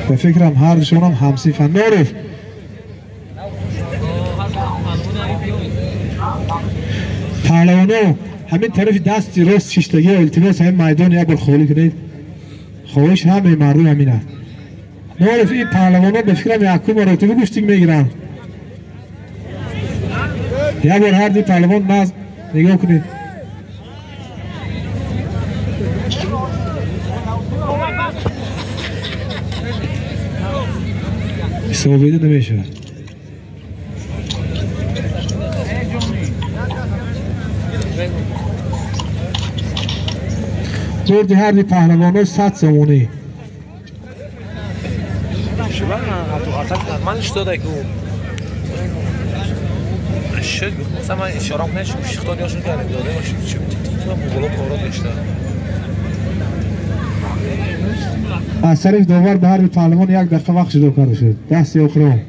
Ба фикрам ҳардушонам ҳамсифанд. Норов паҳлавоно ҳамин тарафи дасти рост шиштагиро илтимос ҳамин майдон як бор холӣ кунед. Хоҳиш ҳамаи мардум ҳамин аст. Норов ин паҳлавоно ба фикрам якум маротиба гӯштик мегиранд. Як бор ҳар ду паҳлавон наз нигоҳ кунед. Ҳисобида намешавад. Бурди ҳар ду паҳлавоно 100 сомонӣ. Аз тарафи довар ба ҳар ду паҳлавон як дақиқа вақт ҷудо карда шуд. Дасти охирон.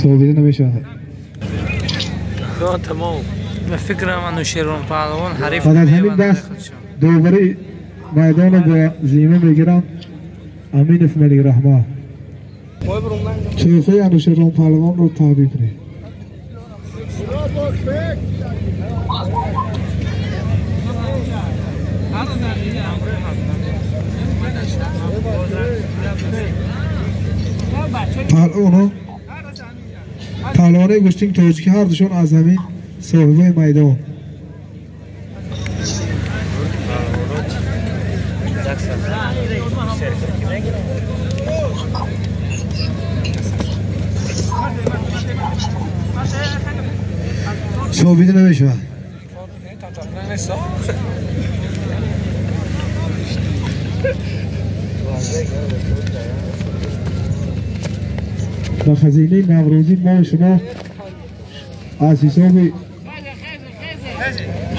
Собида намешавад. Ба фикрам Анушервон паҳлавон ҳариф баъд аз ҳамин даст довари майдонро ба зимма мегиранд Аминов Маликраҳмат. Чӯфаи Анушервон паҳлавонро таъбир кунед. Паҳлавонои гӯштинги тоҷикӣ ҳардушон аз ҳамин соҳибои майдон. Собида намешавад. Ба хазинаи наврӯзӣ мо шумо аз ҳисоби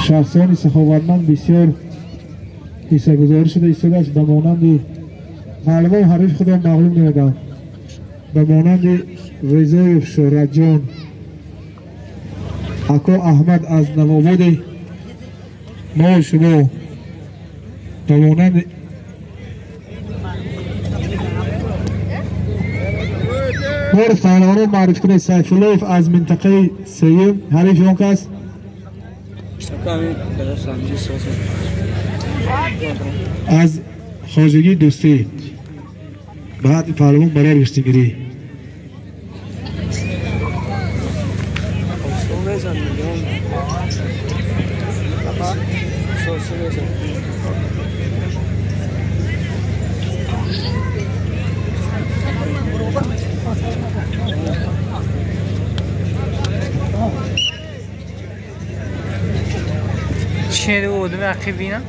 шахсони саховатманд бисёр ҳиссагузорӣ шуда истодааст. Ба монанди паҳлавон ҳарифи худро мағлуб намуданд. Ба монанди Ризоев Шӯҳратҷон, ако Аҳмад аз Навободи мо шумо, ба монанди Норов паҳлавонро маъриф кунед. Сайфуллоев аз минтақаи сеюм ҳарифи он кас аз хоҷагии дӯстӣ. Баъди паҳлавон барои гӯштингирӣ. Чӣ одами ақиб бинам?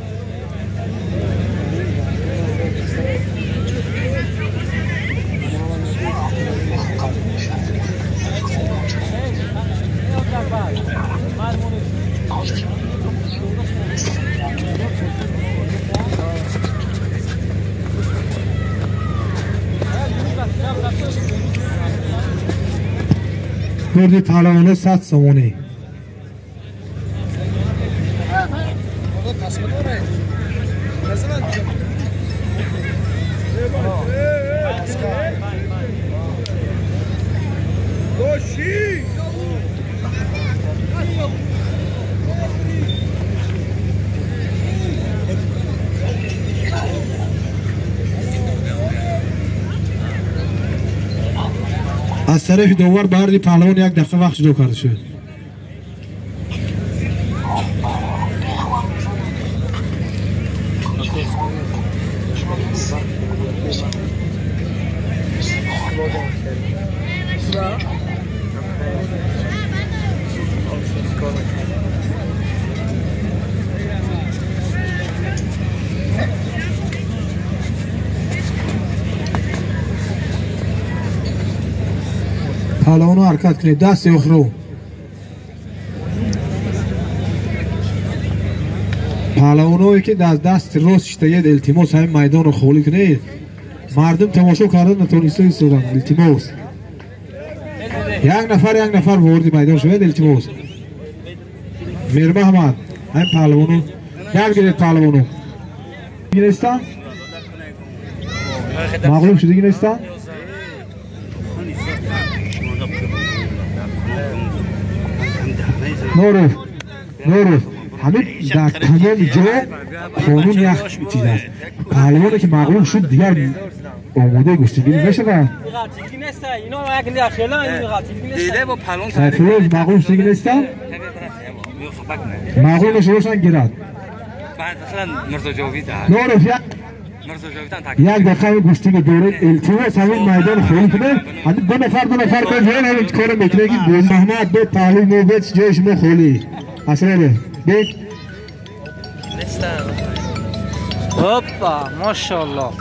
Бурди паҳлавоно 100 сомонӣ. Аз тарафи довар ба ҳарди паҳлавон як дақиқа вақт ҷудо карда шуд. Паҳлавоно ҳаракат кунед. Дасти охирон. Паҳлавоное ки дар дасти рост шиштагиед, илтимос ҳамин майдонро холӣ кунед. Мардум тамошо карда натониста истоданд. Илтимос. Як нафар вориди майдон шавед, илтимос. Мирмаҳмад, ҳамин паҳлавону як гиред паҳлавону. Гирестан? Мағлуб шудагӣ нестан? Норов, Норов, ҳамин дар тамоми ҷо қонун як чиз аст. Паҳлавоне ки мағлуб шуд, дигар омодаи гӯштигирӣ мешавад. Сайфуллоев мағлуб шудагӣ нестан? Мағлуб мешавошанд гирад. Норов, як дақиқа гӯштиги доред, илтимос, ҳамин майдон холӣ кунед. Ҳамин ду нафар меоянд, ҳамин корро мекунед ки Маҳмад бе паҳлӯи мо бед, ҷои шумо холӣ. Асрале, бед. Опа, машаллоҳ.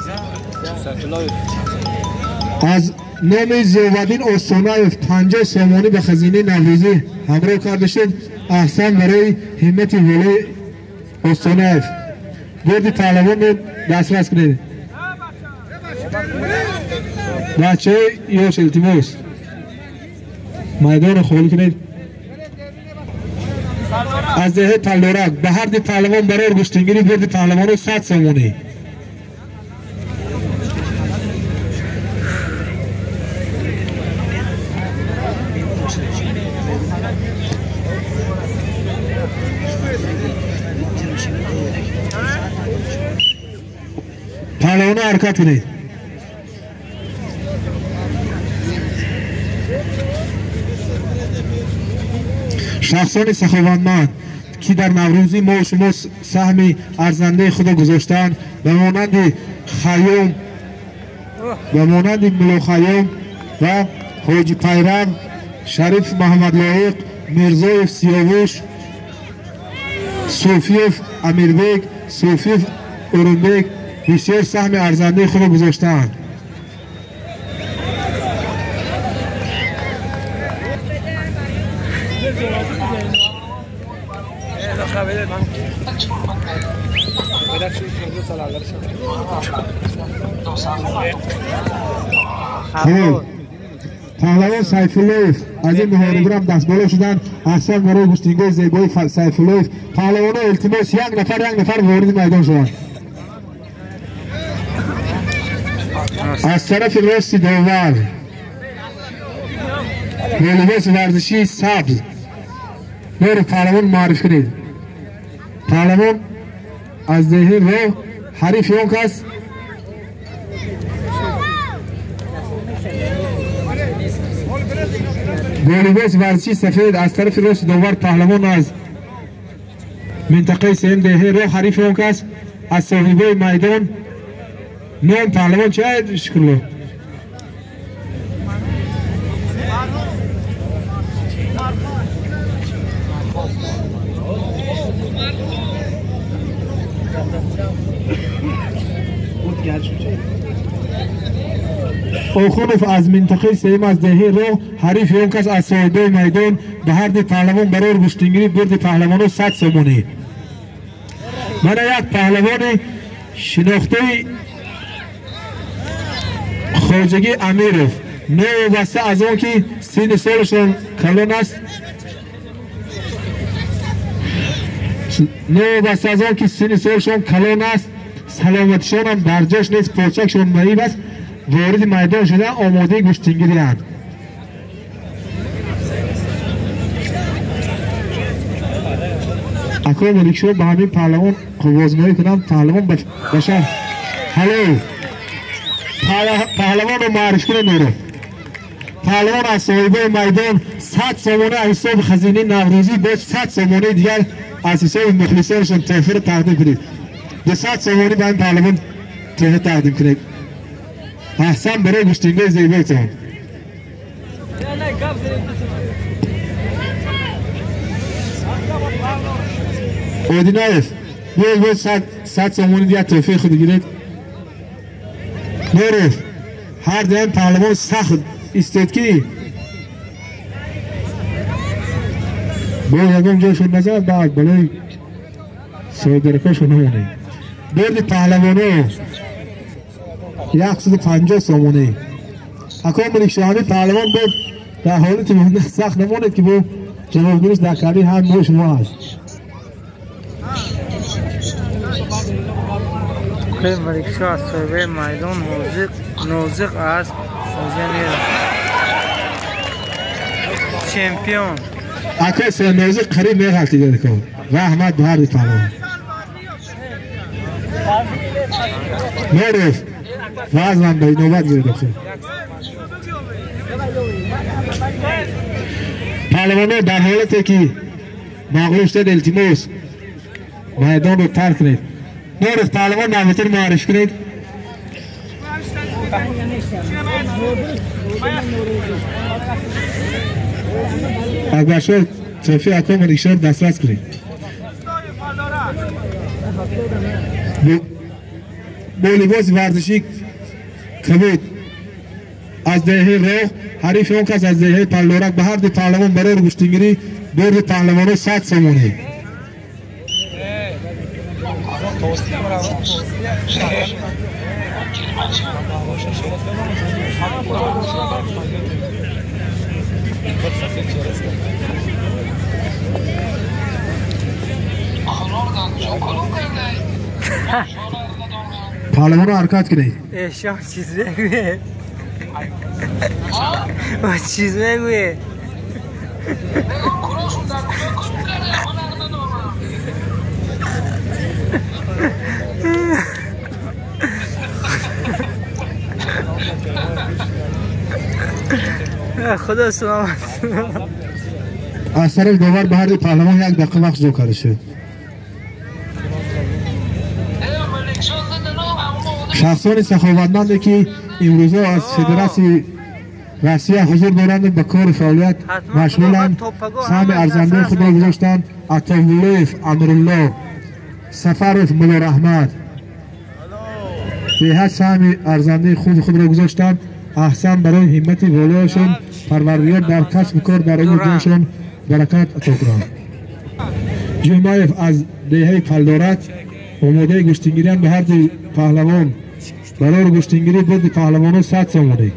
Аз номи Зиёваддин Остонаев 50 сомонӣ ба хазинаи Наврӯзӣ ҳамроҳ карда шуд. Аҳсан барои ҳиммати волои Остонаев. Бурди паҳлавонро дастрас кунед. Бачаҳои ёш, илтимос, майдонро холӣ кунед. Аз деҳаи Таллорак ба ҳар ду паҳлавон барои гӯштингирӣ бурди паҳлавонро 100 сомонӣ. Паҳлавонро ҳаракат кунед. Шахсони саховатманд ки дар Наврӯзи мо шумо саҳми арзандаи худро гузоштаанд, ба монанди Хайём, ба монанди Муллохайём ва Ҳоҷи Пайрав, Шариф Муҳаммадлоиқ, Мирзоев Сиёвуш, Суфиев Амирбек, Суфиев Урунбек бисёр саҳми арзандаи худро гузоштаанд. Паҳлавон Сайфуллоев аз ин муҳорибарам дастболо шуданд. Аҳсан барои гӯштингоҳи зебои Сайфуллоев. Паҳлавоно, илтимос, як нафар вориди майдон шаванд. Аз тарафи рости довар бо либоси варзишии сабз нори паҳлавон муарриф кунед. Паҳлавон аз деҳи роҳ, ҳарифи он кас бо либоси варзишии сафед аз тарафи рости довар паҳлавон аз минтақаи сеюм деҳи роҳ, ҳарифи он кас аз соҳибои майдон. Ном паҳлавон чист, Шукрулло? Охунов аз минтақаи сеюм аз деҳаи роҳ, ҳарифи он кас аз соҳибои майдон. Ба ҳар ду паҳлавон барои гӯштингирӣ бурди паҳлавоно 100 сомонӣ. Мана як паҳлавони шинохтаи Хоҷагӣ Амиров, новобаста аз он ки синни солашон калон аст, новобаста аз он ки синни солашон калон аст, саломатишонам дар ҷош нест, почакшон маиб аст, вориди майдон шуда омодаи гӯштингирианд. Акои Маликшоҳ ба ҳамин паҳлавон қуввозмоӣ кунам. Паҳлавон ба шаҳр. Ҳало, паҳлавонро муарриф кунед. Нуров паҳлавон аз соҳибои майдон 100 сомона аз ҳисоби хазинаи Наврӯзӣ, боз 100 сомонаи дигар аз ҳисоби мухлисонашон тӯҳфаро тақдим кунед. 200 сомонӣ ба ин паҳлавон тӯҳфа тақдим кунед. Аҳсан барои гӯштингоҳи зебоятон. Одинаев, биёед, боз 100 сомонӣ дигар тӯҳфаи худ гиред. Нуров, ҳар дуям паҳлавон сахт истед ки бо ягон ҷойшон назанад, баъд балои соҳибдаракошон намонед. Бурди паҳлавоно 150 сомонӣ. Акои Маликшоҳ, ҳамин паҳлавон бо Дар ҳолати сахт намонед ки бо ҷавобгириш дар кардии ҳам мо шумо ҳаст. Маликшоҳ аз соҳибаи майдон нозиқ аст. Чемпион. Акай нозиқ қариб меғалтида кор. Раҳмат ба ҳарду паҳлавон. Норов вазнам ба инобат гирифт. Паҳлавонҳо дар ҳолате ки мағлуб шудед илтимос майдонро тарк кунед. Норов паҳлавон навбатиро муаррифӣ кунед. Акбаршоҳ Софи Аком Маликшоҳ дастрас кунед. Бо либоси варзишӣ кабуд аз деҳаи роҳ ҳарифи он кас аз деҳаи Паллорак ба ҳарду паҳлавон барои гӯштингирӣ бурди паҳлавонҳо 100 сомонӣ. Паҳлавонро ҳаракат кунед. Эшон чиз мегӯед? Чиз мегӯед? Худо саломат. Аз тарафи довар ба ҳарду паҳлавон як дақиқа вақт ҷудо карда шуд. Шахсони саховатманде ки имрӯзо аз Федератсияи Россия ҳузур доранд ба кору фаъолият машғуланд, саҳми арзандаи худро гузоштанд. Атовуллоев Амрулло, Сафаров Муллораҳмат беҳад саҳми арзандаи хуби худро гузоштанд. Аҳсан барои ҳиммати волояшон, Парвардигор дар касбу кор дар умри ҷоншон баракат ато кунад. Ҷумаев аз деҳаи Палдорак омодаи гӯштингириам ба ҳарду паҳлавон барои гӯштингирӣ бурди паҳлавонҳо 100 сомонӣ.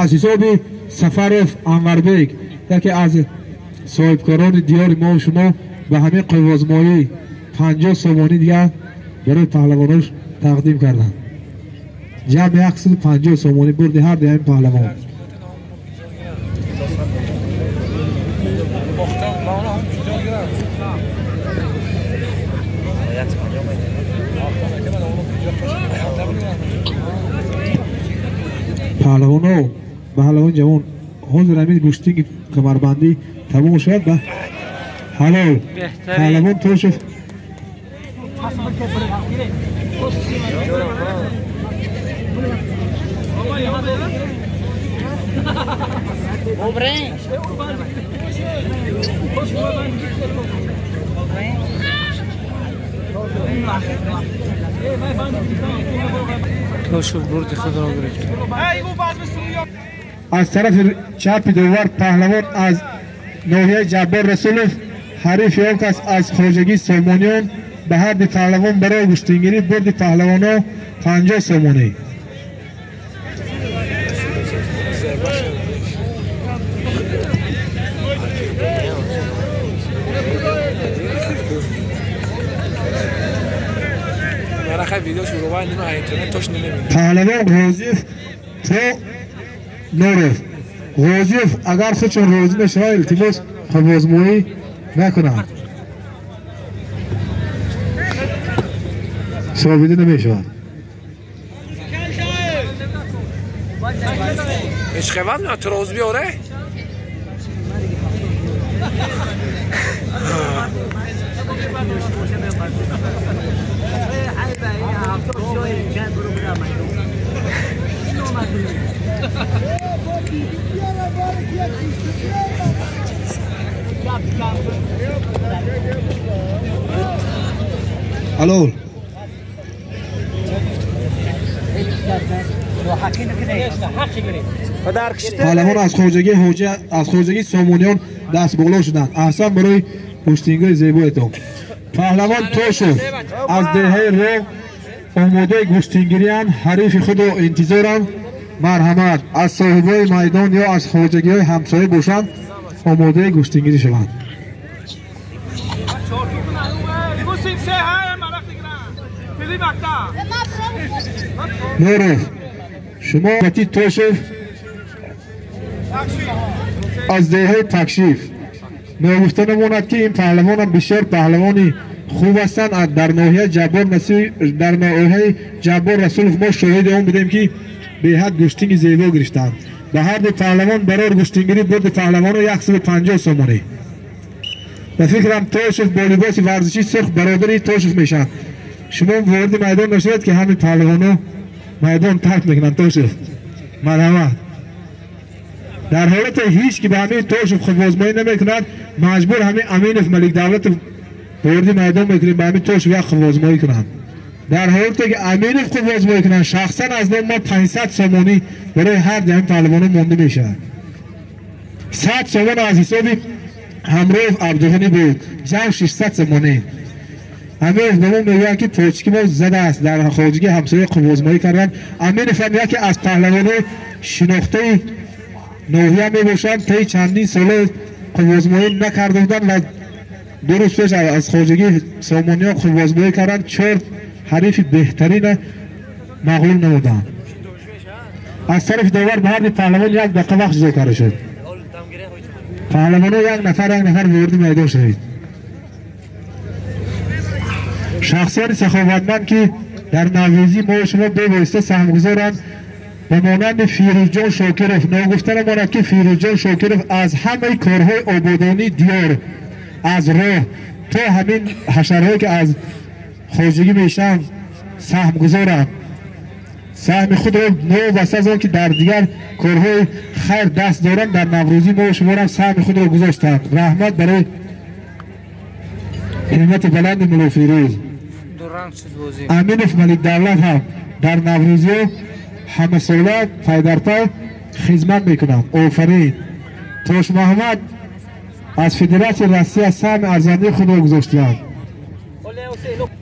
Аз ҳисоби Сафаров Анварбек, яке аз соҳибкорони диёри мо шумо, ба ҳамин қуввозмоӣ 50 сомонӣ дигар барои паҳлавонош тақдим карданд. Ҷамъи 150 сомонӣ бурди ҳар ду ҳамин паҳлавон. Паҳлавоно, паҳлавони ҷавон, ҳозир ҳамин гӯштинги камарбандӣ тамом шуд ба ҳалол. Паҳлавон Тошев Тошев бурди худро гирифт. Аз тарафи чапи довар паҳлавон аз ноҳияи Ҷаббор Расулов, ҳарифи он кас аз хоҷагии Сомониён, ба ҳарду паҳлавон барои гӯштингирӣ бурди паҳлавонҳо 50 сомонӣ. Паҳлавон Ғозиев то Норов. Ғозиев агар худшон розӣ мешавад, илтимос қуввозмоӣ накунанд. Собида намешавад. Алло. Паҳлавон аз хоҷагии ҳоҷа аз хоҷагии Сомониён даст боло шуданд. Аҳсан барои гӯштингои зебоятон. Паҳлавон Тошев аз деҳаи Роғ омодаи гӯштингириянд, ҳарифи худро интизоранд. Марҳамат, аз соҳибои майдон ё аз хоҷагиҳои ҳамсоя бошанд, омодаи гӯштингирӣ шаванд. Нуров, шумо бати Тошев аз деҳаи Такшиф. Ногуфта намонад, ки ин паҳлавонам бисёр паҳлавони хуб ҳастанд. Дар ноҳияи Ҷаббор Насир, дар ноҳияи Ҷаббор Расулов мо шоҳиди он будем, ки беҳад гӯштинги зебо гирифтанд. Ба ҳар ду паҳлавон барор гӯштингирӣ, бурди паҳлавоно 150 сомонӣ. Ба фикрам, Тошев бо либоси варзишии сурх бародари Тошев мешавад. Шумо вориди майдон нашавед, ки ҳамин паҳлавоно майдон тарк мекунанд. Тошев, марҳамат. Дар ҳолате ҳеҷ ки ба ҳамин Тошев худвозмоӣ намекунад, маҷбур ҳамин Аминов Малик Давлатов вориди майдон мекунем, ба ҳамин Тошев як худвозмоӣ кунанд. Дар ҳолате ки Аминов худвозмоӣ кунанд, шахсан аз номи мо 500 сомонӣ барои ҳар ду ҳамин паҳлавоно монда мешавад. 100 сомон аз ҳисоби Ҳамроев Абдуғанӣ буд, ҷамъ 600 сомонӣ. Аминов ба мо мегӯяд, ки почки мо задааст, дар хоҷагии ҳамсоя қуввозмоӣ карданд. Аминов ҳам яке аз паҳлавонои шинохтаи ноҳия мебошанд. Таи чандин сола қуввозмоӣ накарда буданд ва 2 рӯз пеш аз хоҷагии Сомониён қуввозмоӣ карданд. 4 ҳарифи беҳтарина мағлуб намуданд. Аз тарафи довар ба ҳар ду паҳлавон 1 дақиқа вақт ҷудо карда шуд. Паҳлавоно як нафар як нафар вориди майдон шавед. Шахсони саховатманд, ки дар наврӯзӣ мо шумо бевосита саҳмгузоранд, ба монанди Фирӯзҷон Шокиров. Ногуфта намонад, ки Фирӯзҷон Шокиров аз ҳамаи корҳои ободонии диёр, аз роҳ то ҳамин ҳашарҳое, ки аз хоҷагӣ мешаванд, саҳмгузоранд. Саҳми худро новобаста аз он ки дар дигар корҳои хайр даст доранд, дар наврӯзӣ мо шуморам саҳми худро гузоштанд. Раҳмат барои ҳиммати баланди мулло Фирӯз. Аминов Малик Давлат ҳам дар наврӯзиҳо ҳамасола пайдарпай хизмат мекунанд. Офарин. Тошмуҳаммад аз Федератсияи Россия саҳми арзандаи худро гузоштаанд.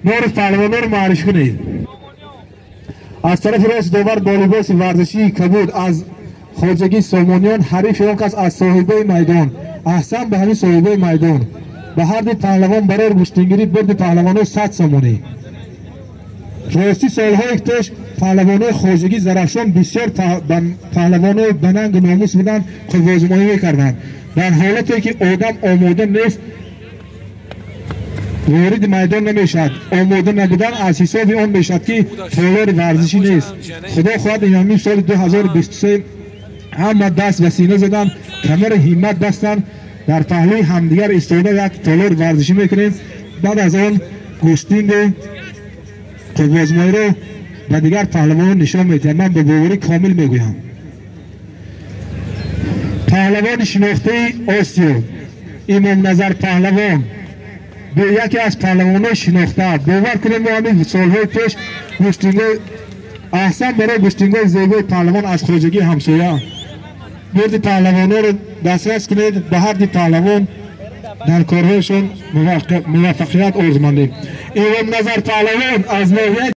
Норов, паҳлавонҳоро муаррифӣ кунед. Аз тарафи рост довар бо либоси варзишии кабуд аз хоҷагии Сомониён, ҳарифи он кас аз соҳибаи майдон. Аҳсан ба ҳамин соҳибаи майдон. Ба ҳар ду паҳлавон барор гӯштингирӣ, бурди паҳлавоно 100 сомонӣ. Ростӣ, солҳои пеш паҳлавонои хоҷагии Зарафшон бисёр паҳлавонои ба нангу номус буданд, қуввозмоӣ мекарданд. Дар ҳолате ки одам омода нест, вориди майдон намешавад. Омода набудан аз ҳисоби он мешавад, ки толори варзишӣ нест. Худо хоҳад, ин ҳамин соли 2023 ҳама даст ба сина заданд, камари ҳиммат бастанд, дар паҳлӯи ҳамдигар истода як толори варзишӣ мекунем. Баъд аз он гӯштингу қуввозмоиро ба дигар паҳлавонон нишон медиҳам. Ман ба боварӣ комил мегӯям. Паҳлавони шинохтаи Осиё Имомназар паҳлавон бо яке аз паҳлавонҳои шинохта. Бовар кунем, мо ҳамин солҳои пеш гӯштингои аҳсан барои гӯштингои зебои паҳлавон аз хоҷагии ҳамсоя. Бурди паҳлавонҳоро дастрас кунед. Ба ҳар ду паҳлавон дар корҳояшон муваффақият орзумандем. Имомназар паҳлавон аз ноҳияи